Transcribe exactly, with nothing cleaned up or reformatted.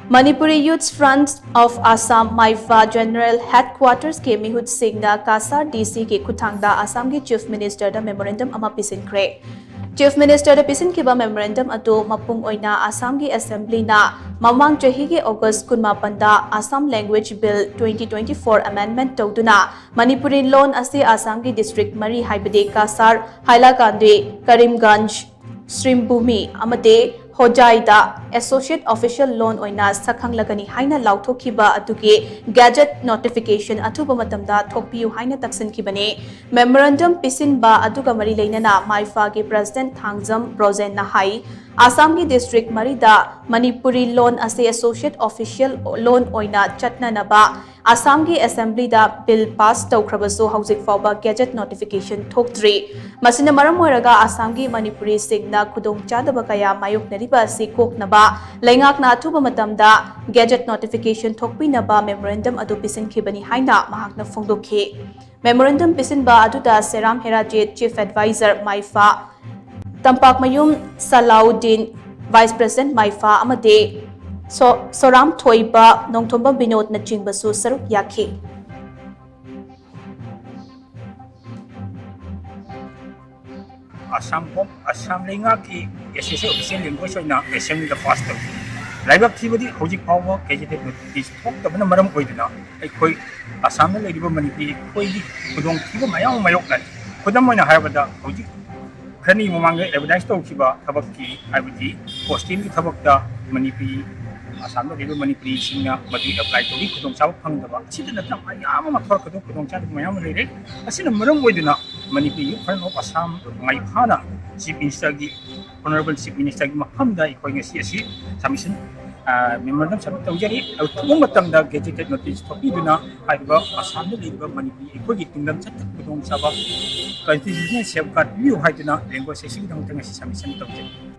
Manipuri Youth Front of Assam, ꯃꯥꯏꯐꯥ, General Headquarters ꯀꯤ ꯃꯤꯍꯨꯠꯁꯤꯡꯅ ꯀꯁꯥꯔ ꯗꯤ ꯁꯤ ꯒꯤ ꯈꯨꯠꯊꯥꯡꯗ ꯑꯁꯥꯝꯒꯤ Chief Minister ꯗ memorandum ꯑꯃ ꯄꯤꯁꯤꯟꯈ꯭ꯔꯦ꯫ Chief Minister ꯗ ꯄꯤꯁꯤꯟꯈꯤꯕ memorandum ꯑꯗꯨ ꯃꯄꯨꯡ ꯑꯣꯏꯅ ꯑꯁꯥꯝꯒꯤ Assembly ꯅ ꯃꯃꯥꯡ ꯆꯍꯤꯒꯤ August ꯀꯨꯟꯃꯥꯄꯟꯗ Assam Language Bill twenty twenty-four amendment ꯇꯧꯗꯨꯅ ꯃꯅꯤꯄꯨꯔꯤ ꯂꯣꯟ ꯑꯁꯤ ꯑꯁꯥꯝꯒꯤ district ꯃꯔꯤ, ꯍꯥꯏꯕꯗꯤ ꯀꯁꯥꯔ, ꯍꯥꯏꯂꯥꯀꯥꯟꯗꯤ, ꯀꯔꯤꯝꯒꯟꯖ, ꯁ꯭ꯔꯤꯝꯚꯨꯃꯤ ꯑꯃꯗꯤ ꯍꯣꯖꯥꯏꯗ associate official ꯂꯣꯟ ꯑꯣꯏꯅ ꯁꯛꯈꯪꯂꯒꯅꯤ ꯍꯥꯏꯅ ꯂꯥꯎꯊꯣꯛꯈꯤꯕ ꯑꯗꯨꯒꯤ gazette notification ꯑꯊꯨꯕ ꯃꯇꯝꯗ ꯊꯣꯛꯄꯤꯌꯨ ꯍꯥꯏꯅ ꯇꯛꯁꯤꯟꯈꯤꯕꯅꯤ꯫ Memorandum ꯄꯤꯁꯤꯟꯕ ꯑꯗꯨꯒ ꯃꯔꯤ ꯂꯩꯅꯅ ꯃꯥꯏꯐꯥꯒꯤ President ꯊꯥꯡꯖꯝ ꯕ꯭ꯔꯣꯖꯦꯟꯅ ꯍꯥꯏ, ꯑꯁꯥꯝꯒꯤ district ꯃꯔꯤꯗ ꯃꯅꯤꯄꯨꯔꯤ ꯂꯣꯟ ꯑꯁꯤ associate official ꯂꯣꯟ ꯑꯣꯏꯅ ꯆꯠꯅꯅꯕ ꯑꯁꯥꯝꯒꯤ Assembly ꯗ bill pass ꯇꯧꯈ꯭ꯔꯕꯁꯨ ꯍꯧꯖꯤꯛ ꯐꯥꯎꯕ gazette notification ꯊꯣꯛꯇ꯭ꯔꯤ꯫ ꯃꯁꯤꯅ ꯃꯔꯝ ꯑꯣꯏꯔꯒ ꯑꯁꯥꯝꯒꯤ ꯃꯅꯤꯄꯨꯔꯤꯁꯤꯡꯅ ꯈꯨꯗꯣꯡꯆꯥꯗꯕ ꯀꯌꯥ ꯃꯥꯌꯣꯛꯅꯔꯤꯕ ꯑꯁꯤ ꯀꯣꯛꯅꯕ ꯂꯩꯉꯥꯛꯅ ꯑꯊꯨꯕ ꯃꯇꯝꯗ gazette notification ꯊꯣꯛꯄꯤꯅꯕ memorandum ꯑꯗꯨ ꯄꯤꯁꯤꯟꯈꯤꯕꯅꯤ ꯍꯥꯏꯅ ꯃꯍꯥꯛꯅ ꯐꯣꯡꯗꯣꯛꯈꯤ꯫ Memorandum ꯄꯤꯁꯤꯟꯕ ꯑꯗꯨꯗ ꯁꯦꯔꯥꯝ ꯍꯦꯔꯥꯖꯤꯠ, Chief Advisor ꯃꯥꯏꯐꯥ, ꯇꯝꯄꯥꯛꯃꯌꯨꯝ ꯁꯂꯥꯎꯗꯤꯟ, Vice President ꯃꯥꯏꯐꯥ, ꯑꯃꯗꯤ ꯁꯣ-, ꯁꯣꯔꯥꯝ ꯊꯣꯏꯕ, ꯅꯣꯡꯊꯣꯝꯕꯝ ꯕꯤꯅꯣꯗꯅꯆꯤꯡꯕꯁꯨ ꯁꯔꯨꯛ ꯌꯥꯈꯤ꯫ ꯑꯁꯥꯝ ꯄꯣꯝ-, ꯑꯁꯥꯝ ꯂꯩꯉꯥꯛꯀꯤ associate official language ꯑꯣꯏꯅ Assembly ꯗ pass ꯇꯧꯈꯤ꯫ ꯂꯥꯏꯕꯛ ꯊꯤꯕꯗꯤ ꯍꯧꯖꯤꯛ ꯐꯥꯎꯕ gazette notice ꯊꯣꯛꯇꯕꯅ ꯃꯔꯝ ꯑꯣꯏꯗꯨꯅ ꯑꯩꯈꯣꯏ ꯑꯁꯥꯝꯗ ꯂꯩꯔꯤꯕ ꯃꯅꯤꯄꯨꯔꯤ ꯑꯩꯈꯣꯏꯒꯤ ꯈꯨꯗꯣꯡꯊꯤꯕ ꯃꯌꯥꯝ ꯑꯃ ꯃꯥꯌꯣꯛꯅꯔꯤ꯫ ꯈꯨꯗꯝ ꯑꯣꯏꯅ ꯍꯥꯏꯔꯕꯗ, ꯍꯧꯖꯤꯛ ꯈꯔꯅꯤ ꯃꯃꯥꯡꯗ advertise ꯇꯧꯈꯤꯕ ꯊꯕꯛꯀꯤ, ꯍꯥꯏꯕꯗꯤ hostel ꯒꯤ ꯊꯕꯛꯇ ꯃꯅꯤꯄꯨꯔꯤ, ꯑꯁꯥꯝꯗ ꯂꯩꯔꯤꯕ ꯃꯅꯤꯄꯨꯔꯤꯁꯤꯡꯅ ꯃꯗꯨ apply ꯇꯧꯔꯤ, ꯈꯨꯗꯣꯡꯆꯥꯕ ꯐꯪꯗꯕ, ꯑꯁꯤꯗ ꯅꯠꯇꯅ ꯃꯌꯥꯝ ꯑꯃ ꯊꯣꯔꯛꯀꯗꯕ ꯈꯨꯗꯣꯡꯆꯥꯗꯕ ꯃꯌꯥꯝ ꯑꯃ ꯂꯩꯔꯦ꯫ ꯑꯁꯤꯅ ꯃꯔꯝ ꯑꯣꯏꯗꯨꯅ Manipuri Youth Front of Assam ꯃꯥꯏꯐꯥꯅ Chief Minister ꯒꯤ, Honourable Chief Minister ꯒꯤ ꯃꯐꯝꯗ ꯑꯩꯈꯣꯏ ꯉꯁꯤ ꯑꯁꯤ submission, ꯑ, memorandum submit ꯇꯧꯖꯔꯤ꯫ ꯑꯊꯨꯕ ꯃꯇꯝꯗ gazette notice ꯊꯣꯛꯄꯤꯗꯨꯅ ꯍꯥꯏꯔꯤꯕ ꯑꯁꯥꯝꯗ ꯂꯩꯔꯤꯕ ꯃꯅꯤꯄꯨꯔꯤ ꯑꯩꯈꯣꯏꯒꯤ ꯇꯤꯡꯂꯝ ꯆꯠꯇ ꯈꯨꯗꯣꯡꯆꯥꯕ constitutional safeguard ꯄꯤꯕꯤꯌꯨ ꯍꯥꯏꯗꯨꯅ language ꯑꯁꯤꯒꯤꯗꯃꯛꯇ ꯉꯁꯤ submission ꯇꯧꯖꯔꯤ꯫